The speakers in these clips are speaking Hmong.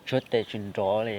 Tshuab tes tsis nrov li.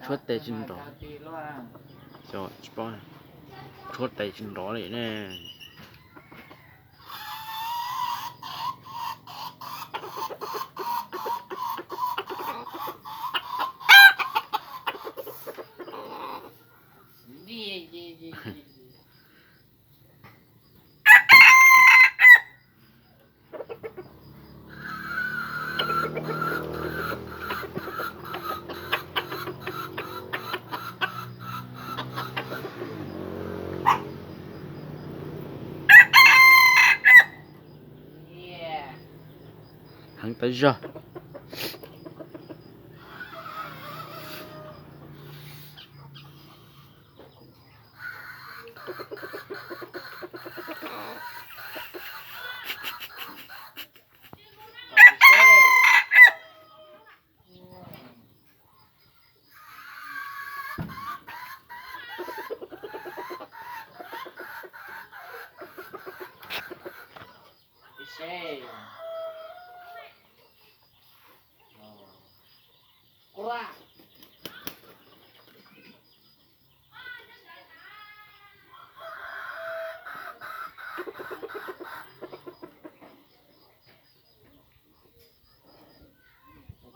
Tshuab tes tsis nrov. Tshuab tes tsis nrov li ne. Heev tas zog.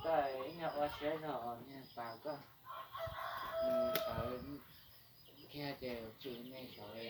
Koj ib nyuag ua siab zog os, niag pas koj, sawv kiag ces tsum me sawv li.